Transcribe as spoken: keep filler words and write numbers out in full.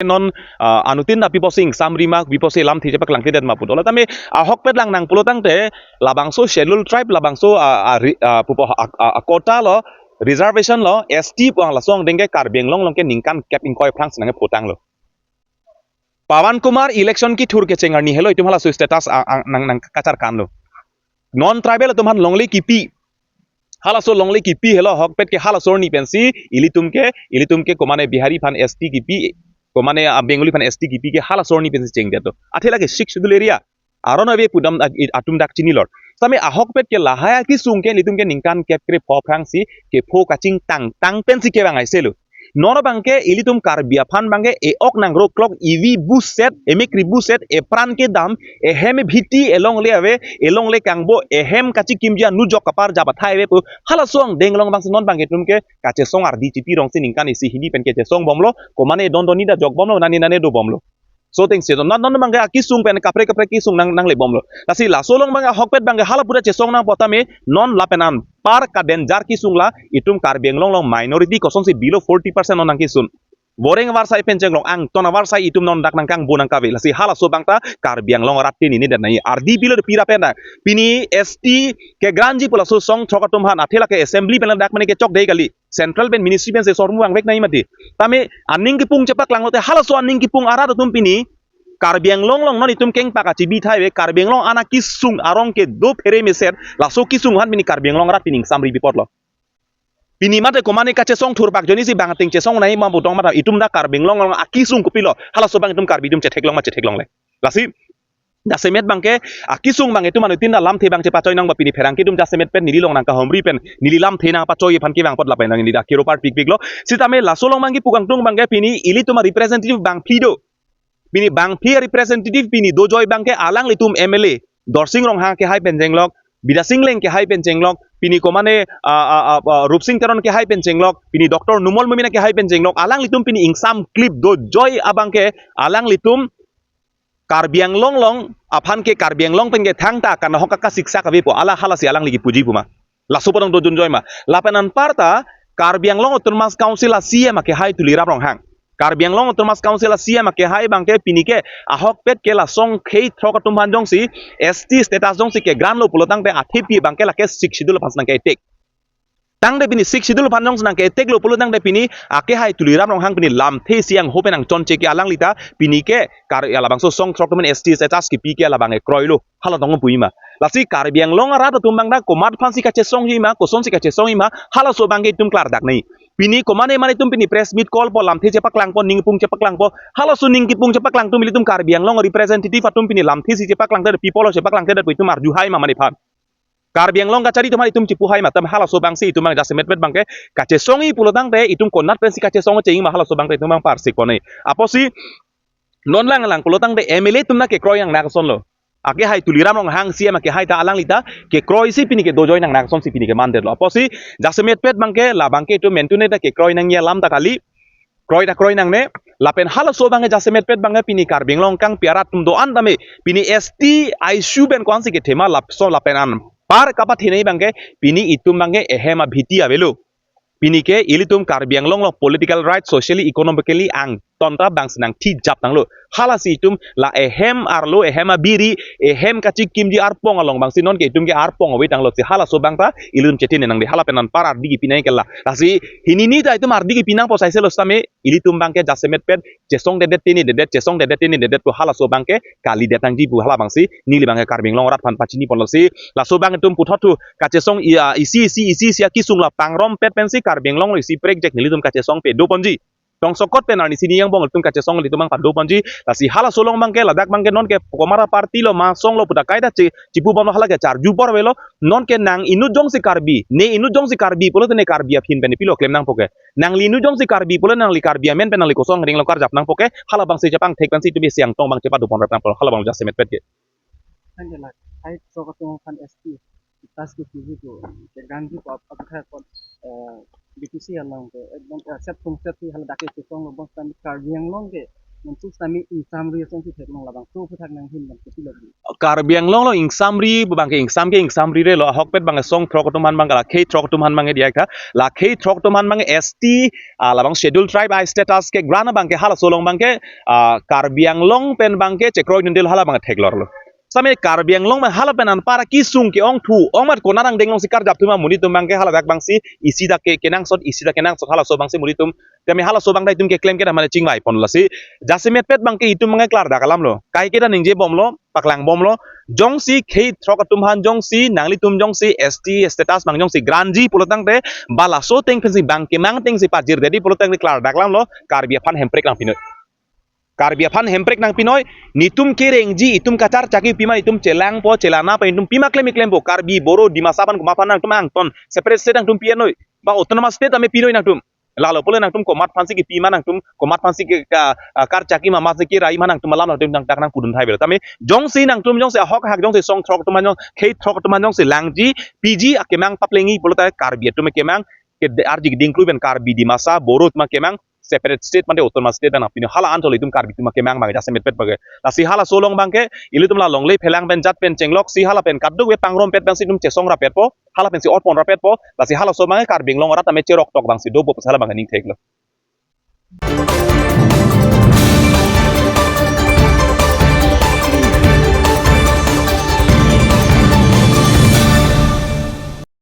non, ah, anuttin ta pi pusi ingsam rima, pi pusi lamthe chepaklangkledet ma pu dola tame ahokpet lang nang pulo tangte labangso schedule tribe labangso, ah, ah, ri-, ah, pupo, ah, ah, ah, quota lo, reservation lo, S T pu ang laso angdeng ke Karbi Anglong along ke ningkan kep ingkoi aphrang si nangkepho tanglo. Pawan Kumar election kethur kecheng arni helo itum halaso status a-, a-, nang, nangkacharkan lo. Non tribal atum aphan longle kipi. Halaso longle kipi helo ahokpet ke halaso arni pensi ilitum ke, ilitum ke komane Bihari aphan S T kipi, komane, ah, Bengali aphan S T kipi ke halaso arni pensi chengdet to. Athe lake Sixth Schedule area aron ave pu dam ag-, i-, atum dak chinilor. Tame ahokpet ke lahai akesung ke ilitum ke ningkan kep krepho aphrang si kepho kachingtang tang pensi kevang aise lo. Non abangke ilitum Karbi aphan abangke e-ok nang roklok, ivi buset, emekri buset, epran kedam, ehem ebhiti, elongle ave, elongle kangbo, ehem kachikimji anujok kaparjap athai ave pu halaso angdeng along abangsi non abangke itum ke kachesong ardi chipi rong si ningkan isi hini pen kachesong bomlo, komane don doni ta jok bomlo, nani nani do bomlo. So thengsi non non abangke akesung pen kaprek kaprek kesung nang, nangle bomlo. Lasi laso along abangke ahokpet abangke hala pura chesong nangpo tame non lapen anpar ka danger kesung la itum Karbi Anglong along minority kosonsi below forty percent non nangkesun. Boreng avarsai pen chenglong, angton avarsai itum non dak nangkangbo nangkave. Lasi halaso abang ta Karbi Anglong arat tini ni dan nai. Ardi pilo pira pen na. Pini S T kegranji pu laso song throk atum aphan athe lake assembly pen dak mane kechok dei kali. Central pen ministry pensi sormu angvek nai mati. Tame aning kepung chepaklang lote halaso aning kepung arat atum pini Karbi Anglong along non itum kengpak achibi thai ave, Karbi Anglong an akesung arong kedo phere meser, laso kesung aphan pini Karbi Anglong arat pini ingsam ri bipot lo. Pini mate komane kachesong thurpak ajoine si bang ateng chesong nai ma budong mata itum dak Karbi Anglong along akesung kopilo, halaso abang itum Karbi atum chetheklong ma chetheklongle. Lasi jasemet abangke akesung abang itum anuttin ta lamthe abang chepachoi nangpo pini pherangke atum jasemet pen neli along nangkahomri pen neli lamthe nangpachoi aphan kevang apot lapen nang neli dak kiro parpikpiklo. Sitame laso along abangke pu kangtung abangke pini ilitum a-representative bangphi do. Pini bangphi a-representative pini dojoi abangke alanglitum M L A Dorsing Ronghang kehai pen chenglok, Bidya Sing Engleng kehai pen chenglok, pini komane, ah, ah, ah, ah, Rupsing Teron kehai pen chenglok, pini Doctor Numal Momin kehai pen chenglok, alanglitum pini ingsamklip dojoi abangke alanglitum Karbi Anglong along aphan ke Karbi Anglong pen ke thangta kan hok ka siksa kavepo, ala halasi alangli kepuji pu ma. Laso pu dong dojunjoi ma. Lapen anparta Karbi Anglong Autonomous Council a-C E M akehai Tuliram Ronghang, Karbi Anglong Autonomous Council a-C E M akehai abangke pini ke ahokpet ke la song khei throk atum aphan jongsi S T status jongsi ke-grant lo pulo tangte athepi abangke lake Sixth Schedule aphan si nangke-attack. Tangte pini Sixth Schedule aphan jongsi nangke-attack lo pulo tangte pini akehai Tuliram Ronghang pini lamthe si angho pen angchonche ke alangli ta pini ke Kar-, ya labangso song throk atum aphan S T status kipi ke labang ekroi lo. Hala tong pu ima. Lasi Karbi Anglong arat atum abang dak komat aphan si kachesongji ma, kosonsi kachesongji ma, halaso abangke itum klardak nai. Pini komane mane itum pini press meet call po, lamthe chepaklangpo, ningpung chepaklangpo, halaso ning kipung chepaklang atum ilitum Karbi Anglong representative atum pini lamthe si chepaklang te, people chepaklangkledet pu itum arjuhai ma mane aphan. Karbi Anglong kachari atum aphan itum chipuhai ma, tame halaso abangsi itum abang jasemetpet abangke kachesongji pulo tangte itum konat pensi kachesong cheng ma, halaso abangke itum abang parsikpo nai. Apotsi non lang lang pulo tangte M L A atum na kekroi nangnak ason lo. Akehai Tuliram Ronghang C E M akehai ta alangli ta kekroi si pini kedojoi nangnak ason si pini kemandetlo. Apotsi jasemetpet abangke labangke itum mentune ta kekroi nangji alam ta kali. Kroi ta kroi nangne. Lapen halaso abangke jasemetpet abangke pini Karbi Anglong kangpi arat atum do-an tame pini S T issue pen ko-ansi kethe ma lapuson lapen anpar kapathenei abangke pini itum abangke ehem abhiti avelo. Pini ke ilitum Karbi Anglong along political right, socially, economically angton ta bangsi nangthijap tanglo. Halasi itum la ehem arlo, ehem abiri, ehem kachikimji arpong along bangsi non ke itum ke arpong ave tanglo si halaso abang ta ilitum chetine nangde, hala pen anpar ardi kipi nangji ke la. Lasi hini ni ta itum ardi kipi nangpo saise lo sitame ilitum abangke jasemetpet chesongdedet tinidedet, chesongdedet tinidedet pu halaso abangke kalidet nangji pu hala abangsi neli abangke Karbi Anglong arat aphan pachiniponlo si. Laso abang itum puthot thu kachesong i-, ah, isi isi isi isi akesung la pangrompet pensi Karbi Anglong lo isi prekjak nelitum kachesong pado ponji. Tongsokot pen arnisi ni angbong itum kachesong ilitum abang pado ponji. Lasi halaso along abangke ladak abangke non ke komat aparty lo, ma song lo pu ta kaita chi-, chipu bomlo, hala ke charju apor avelo. Non ke nang inut jongsi Karbi, ne inut jongsi Karbi pulote ne Karbi aphin pen pilo klem nangpo ke. Nangli inut jongsi Karbi pulo nangli Karbi amen pen nangli kosong ring lo karjap nangpo ke, hala abangsi chepangthek pensi itum isi angtong abang chepado ponrap nangpo, hala abang jasemetpet ke. Kan jelas, hai so ketung kan S T, tas ke T V tu, ke ganti ko apa kah ko, eh, B T C along ke, eh, bang, eh, set tung set ti hal dak ke kosong lo bang kan Karbi Anglong ke, Nontu sami ingsamri asong si theklong labangso aphuthak nanghin bang kopilo. Karbi Anglong lo ingsamri abang ke ingsam ke ingsamri re lo, ahokpet abang ke song throk atum aphan abang ke la khei throk atum aphan abang ke diya tha. La khei throk atum aphan abang ke S T, ah, labang schedule tribe a-status ke grant abang ke halaso along abang ke, ah, Karbi Anglong pen abang ke chekroi nundel hala abang ke theklor lo. Sami Karbi Anglong abang hala pen anpar kesung ke-ongthu ong mat konat angdeng along si karjap atum amonit atum abang ke hala dak abang si isi dak ke kenangsot, isi dak kenangsot halaso abang si monit atum. Tame halaso abang ta itum keklem ke mane chingvai pon lasi. Jasemet pet abang ke itum abang ke klardak alam lo. Kaike ta ningje bom lo, paklang bom lo. Jongsi khei throk atum aphan jongsi nanglitum jongsi S T status abang jongsi grant ji pulo tangte, ba laso ateng pensi abang kemang ateng si pajir dedi pulo tangte klardak alam lo, Karbi aphan hemprek nangpinoi. Karbi aphan hemprek nangpinoi, netum kerengji, itum kacharchaki pima, itum chelangpo, chelangpo, itum pima klem klempo, Karbi, Boro, Dimasa aphan komat aphan nangtum angton, separate state nangtum pinoi, ba autonomous state tame pinoi nangtum. Lalo pulo nangtum komat aphansi kepima nangtum, komat aphansi ke ka, ah, karchaki ma, amatsi kerai ma nangtum alam nangtum nang tak nangpudun thai bel. Tame jongsi nangtum jongsi ahok hak jongsi song throk atum aphan jong, khei throk atum aphan jongsi langji, piji akemang paplengji pulo ta Karbi atum kemang, ke de-, arji keding klui pen Karbi Dimasa Boro atum kemang, separate state mate autonomous state nangpinoi hala anchot itum Karbi atum kemang abang jasemet pet abang ke. Lasi halaso along abang ke, ilitum la longle phelang pen jat pen chenglok si hala pen kadokave pangrum pet abang si itum chesong rapetpo, hala pensi orpon rapetpo, lasi halaso abang ke Karbi Anglong arat tame cherok tok abang si dopo pusi hala abang ke ning thek lo.